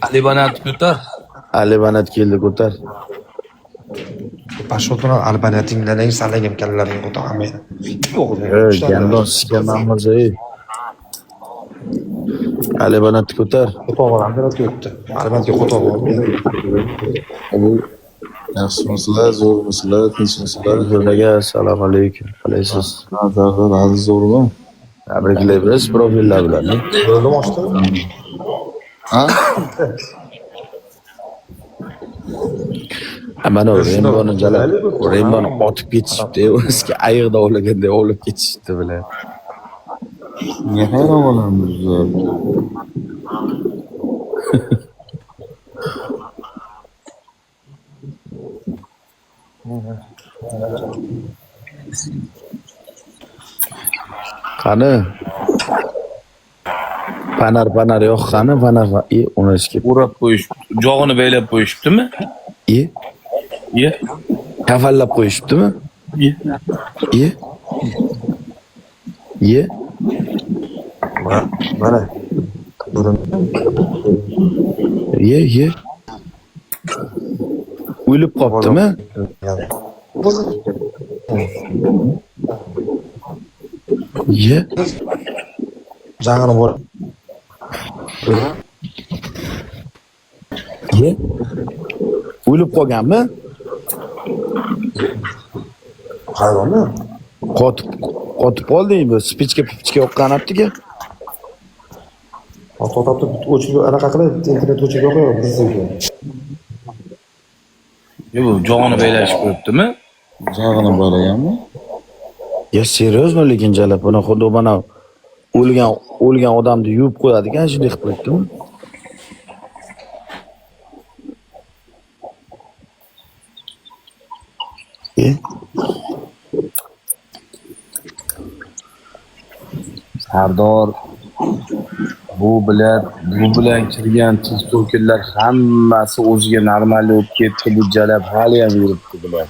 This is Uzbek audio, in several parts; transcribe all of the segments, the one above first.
Alibanat ko'tar. Alibanat keldi, ko'tar. Пошёл bilan albanatinglarning salagim kallaring o'taman. Ey, gandon sikamanmiz ey. Alibanatni ko'tar. Qo'toq albanatga o'tdi. Albanatga qo'toq oldi. Yaxshimisizlar, zo'rmisizlar, tinchmisizlar? Aka, assalomu alaykum. Qalaysiz? Sardor Aziz zo'rmi? Tabriklaymiz profillar bilan. Bo'ldim ochdi. Ha? Mana Remboni jalab, Remboni otib ketishibdi. O'ziga ayiqda ovlaganday ovlab ketishibdi bilan. Nega hayron bo'lamiz bizlar? Qani? Panar panar yo'q, qani panar. E, uni O'rab qo'yish, jog'ini baylab qo'yishibdimi? E, Ye. kafallab qo'yishibdimi? Ye. E. E. Mana. Ye, ye. O'lib qoptimi? Ye. Jang'ini bor. Ye. O'lib qolganmi? Hayronmi? Qotib qotib qoldingmi? Spichka pichka yoqqanapti-ku. To'xtab o'chirib anaqa qilib internet o'chirib qo'yib bizga. Ye, bu jog'ini baylashib qo'yibdimi? Jag'ini bor ekanmi? Ya серьезно lekin jalab buni xuddi mana o'lgan o'lgan odamni yuvib qo'yadigan shunday qilib qo'yibdimi? E? Sardor bu bilan bu bilan kirgan tiktokerlar hammasi o'ziga normal bo'lib ketdi. Bu jalab hali ham yuribdi bular.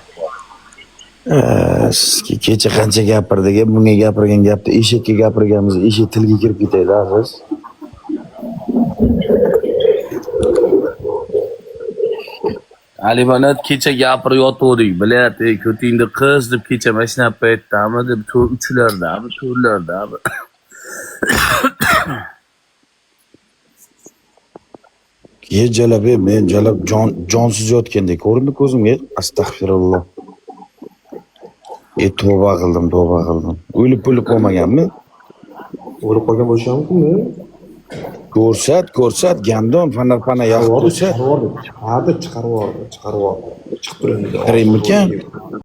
Sizga kecha qancha gapirdik, bunga gapirgan gapni eshakka gapirganmiz, eshak tilga kirib ketadi aziz. Alibanat kecha gapirib yotuvdik, bilat, ey ko'tingni qiz deb kecha mana shunaqa paytdami deb uchlardami, to'rtlardami. Ye jalab, ey, men jalab jon jonsiz yotgandek ko'rindi ko'zimga. Astag'firulloh. E tavba qildim, tavba qildim. O'lib o'lib qolmaganmi? O'lib qolgan bo'lishi mumkinmi? Ko'rsat, ko'rsat, gandon, fanar pana yoqib ko'rsat. Chiqarib yubordi, chiqarib yubordi, chiqarib yubordi. Chiqib turibdi. Tirikmikan?